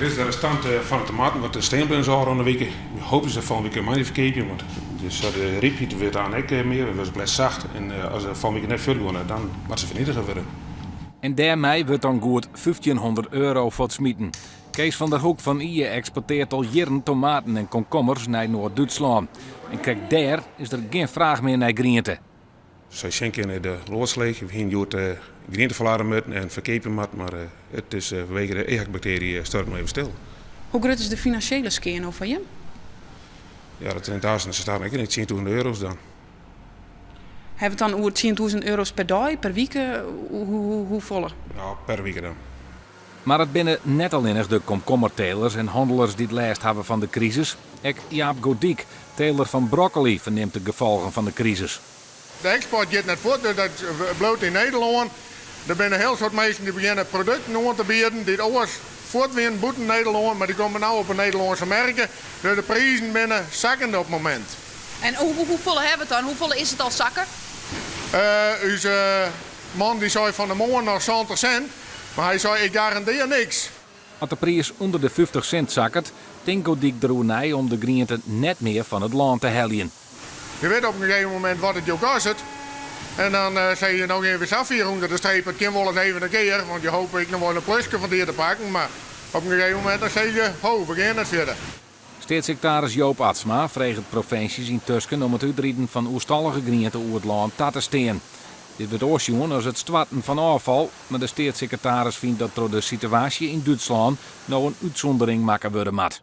Dit is de restant fan de tomaten wat stean bleaun is ôfrûne wike. We hoopje se fan wike moandei ferkeapje, want de rypheid wurdt dan ek mear, wurdt it sacht en as se fan wike net fuortgean, dan moat se fernietige wurde. En dêrmei wurdt dan goed 1500 euro fuortsmiten. Kees van der Hoek fan Ie eksportearret al jierren tomaten en komkommers nei Noard-Dútslân. En krekt dêr is der gjin fraach mear nei griente. Sa sjen kinne de loads leech. We hiene hjoed griente ferlade moatten en ferkeapje moatten, mar it is fanwege de EHEC-baktearje stoart noch even stil. Hoe grut is de finansjele skea no foar jim? Ja, dat rint aanst se ek yn 10.000 euro's dan. Hawwe we it dan oer 10.000 euro's per dei, per wike? Hoefolle? No, per wike dan. Mar it binne net allinnich de komkommertelers en hannelers dy't lêst hawwe fan de krisis. Ek Jaap Godyk, teler fan broccoli, fernimt de gefolgen fan de krisis. De eksport giet net fuort, dus dat bliuwt yn Nederlân. Der binne in hiel soad minsken dy't begjinne produkten oan te bieden dy't oars fuort wienen bûten Nederlân, mar dy komme no op 'e Nederlânske merke. Dus de prizen binne sakkende op it momint. En hoefolle hawwe we it dan? Hoefolle is it al sakke? Us man dy sei fan 'e moarn noch 70 sint, mar hy sei ik garandear niks. As de priis ûnder de 50 sint sakket, tinkt Godyk deroer nei om de griente net mear fan it lân te heljen. Je witte op in gegeven momint wat it jo kostet en dan sizze je no gean we sa fier ûnder de streep, it kin wolris even in kear, want je hope ek noch wol in pluske fan dier te pakken, mar op in gegeven momint dan sizze je ho, we gean net fierder. Steatssiktaris Joop Atsma freget provinsjes yntusken om it útriden fan oerstallige griente oer it lân ta te stean. Dit wurdt oars sjoen as it stoarten fan ôffal, mar de steatssekretaris fynt dat troch de situaasje yn Dútslân no in útsûndering makke wurde moat.